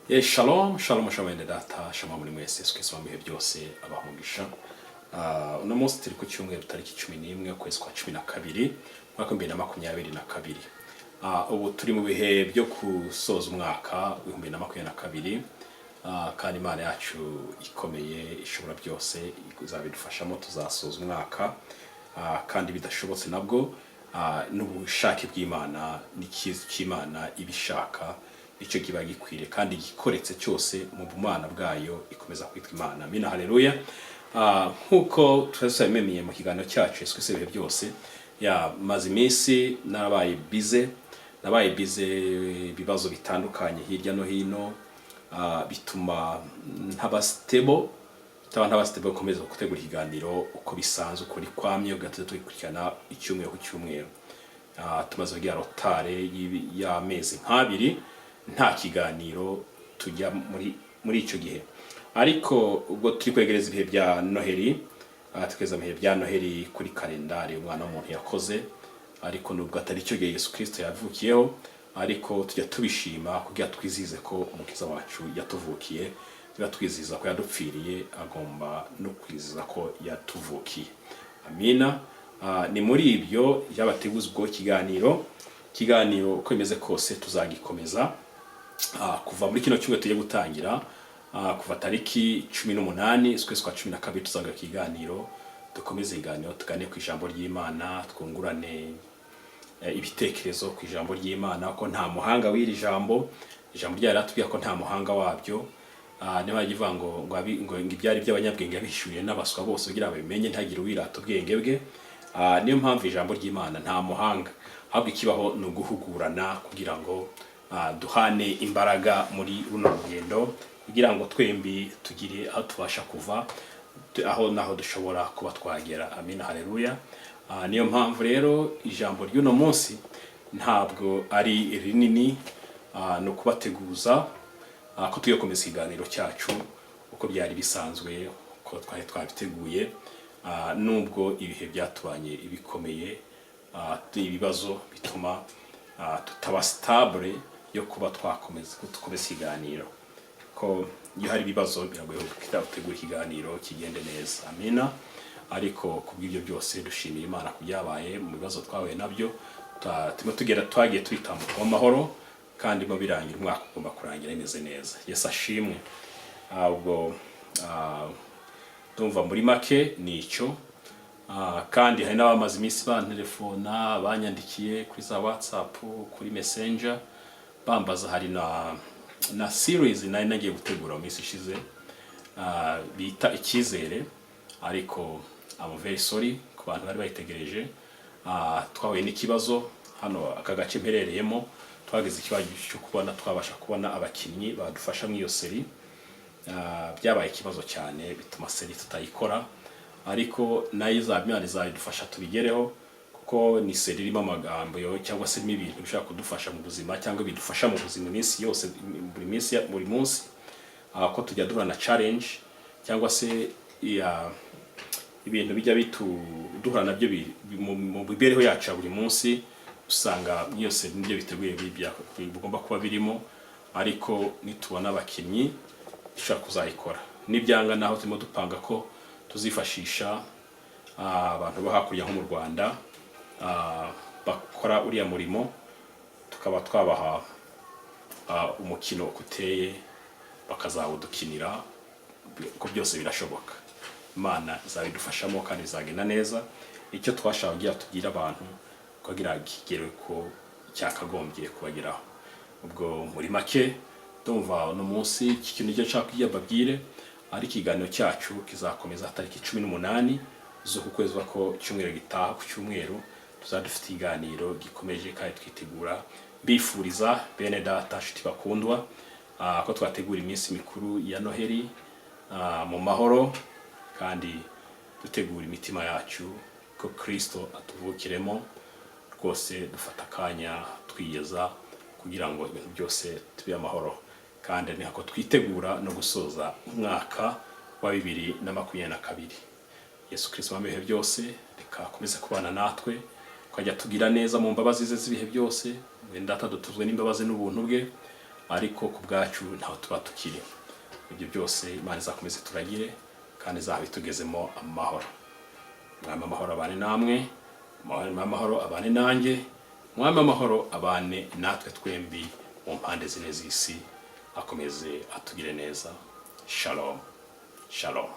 Ye shalom shalom shalom, bene data, shalom muri mwese. Yesu Kristo mu bihe byose abaha umugisha. Uno munsi turi ku cyumweru, tariki 11, ukwezi kwa 12, umwaka 2022. Ubu turi mu bihe byo gusoza umwaka w'2022. Kandi Imana yacu ikomeye ishobora byose izabidufashamo, tuzasoza umwaka. Kandi bidashobotse nabwo, n'ubushake bw'Imana n'ikizi cy'Imana ibishaka nicyo kiba gikwiriye, kandi igikoretse cyose mu bumana bwayo ikomeza kwitwa Imana. Amina, haleluya. Nk'uko twese mu kiganiro cyacu Yesu Kristo ibihe byose, ya maze iminsi narabaye busy, nabaye busy, ibibazo bitandukanye hirya no hino, bituma ntaba stable, bitaba ntaba stable gukomeza gutegura ikiganiro uko bisanzwe, uko kwamye ugahita tugikurikirana icyumweru ku cyumweru. Tumaze kugira retard y'amezi nk'abiri nta kiganiro tujya muri icyo gihe, ariko ubwo turi kwegereza ibihe bya Noheli, tweza ibihe bya Noheli kuri kalendari umwana w'umuntu yakoze, ariko nubwo atari cyo gihe Yesu Kristo yavukiyeho, ariko tujya tubishima kugira twizihize ko Umukiza wacu yatuvukiye. Tuba twizihiza ko yadupfiriye, agomba no kwizihiza ko yatuvukiye. Amina. Ni muri ibyo byabateguza ubwo ikiganiro uko bimeze kose tuzagikomeza. Kuva muri kino cyumweru tugiye gutangira, kuva tariki 18 z'ukwezi kwa 12, tuzaga ikiganiro, dukomeze ikiganiro, tugane ku ijambo ry'Imana, twungurane ibitekerezo ku ijambo ry'Imana, ko nta muhanga w'iri jambo. Ijambo ryayo riratubwira ko nta muhanga wabyo. Niba ivuga ngo ibyari by'abanyabwenge yabishyuriye n'abaswa bose kugira ngo babimenye, ntagire uwirata ubwenge bwe. Niyo mpamvu ijambo ry'Imana nta muhanga, ahubwo ikibaho ni uguhugurana kugira ngo duhane imbaraga muri runo rugendo, kugira ngo twembi tugire aho tubasha kuva, aho naho dushobora kuba twagera. Amina, haleluya. Niyo mpamvu rero ijambo ry'uno munsi ntabwo ari rinini, ni ukubateguza ko tugiye gukomeza ikiganiro cyacu uko byari bisanzwe, uko twari twabiteguye. Nubwo ibihe byatubanye ibikomeye, ibibazo bituma tutaba stable yo kuba twakomeza gukomeza ikiganiro, ko iyo hari ibibazo biragoye gutegura ikiganiro kigende neza. Amina. Ariko kubw'ibyo byose dushimira Imana ku byabaye mu bibazo twahuye nabyo. Turimo tugera, twagiye tubitambuka mu mahoro, kandi mo birangira umwaka ugomba kurangira bimeze neza. Yesu ashimwe. Ubwo ndumva muri make ni icyo. Kandi hari n'abamaze iminsi bantelefona, banyandikiye kuri za WhatsApp, kuri Messenger, bambaza. Hari na series nari nagiye gutegura mu minsi ishize, bita Icyizere, ariko I'm very sorry ku bantu bari bayitegereje. Twahuye n'ikibazo hano aka gace mperereyemo, twagize ikibazo cyo kubona twabasha kubona abakinnyi badufasha muri iyo série. Byabaye ikibazo cyane, bituma série tutayikora, ariko nayo izaba Imana izabidufasha tubigereho, kuko ni série irimo amagambo cyangwa se irimo ibintu bishobora kudufasha mu buzima, cyangwa bidufasha mu buzima iminsi yose, buri minsi, buri munsi. Ko tujya duhura na challenge cyangwa se ibintu bijya bitu duhura nabyo mu mibereho yacu ya buri munsi, usanga byose nibyo biteguye bigomba kuba birimo. Ariko nitubona abakinnyi dushobora kuzayikora, nibyanga naho turimo dupanga ko tuzifashisha abantu bo hakurya nko mu Rwanda, bakora uriya murimo, tukaba twabaha umukino uko uteye bakazawudukinira, ko byose birashoboka. Imana izabidufashamo kandi bizagenda neza. Icyo twashaka kugira tubwire abantu kugira kigere ko cyakagombye kubageraho. Ubwo muri make ndumva uno munsi iki kintu nicyo nshaka kugira mbabwire, ariko ikiganiro cyacu kizakomeza tariki 18 z'uku kwezi, ko cyumweru gitaha ku cyumweru tuzaba dufite ikiganiro gikomeje, kandi twitegura. Mbifuriza, bene data, nshuti bakundwa, ko twategura iminsi mikuru ya Noheli mu mahoro, kandi dutegura imitima yacu ko Kristo atuvukiremo. Rwose dufata akanya twiyeza kugira ngo ibintu byose tube amahoro, kandi ni nako twitegura no gusoza umwaka wa 2022. Yesu Kristo mu bihe byose reka akomeze kubana natwe, ukajya tugira neza mu mbabazi ze z'ibihe byose. Wenda dutuzwe n'imbabazi n'ubuntu bwe. Ariko ku bwacu ntaho tuba tukiri. Ibyo byose Imana izakomeze turagire kandi izaba itugezemo amahoro. Mwami amahoro abane namwe, Mwami amahoro abane nanjye, Mwami amahoro abane natwe twembi mu mpande zine z'isi, akomeze atugire neza. Shalom, shalom.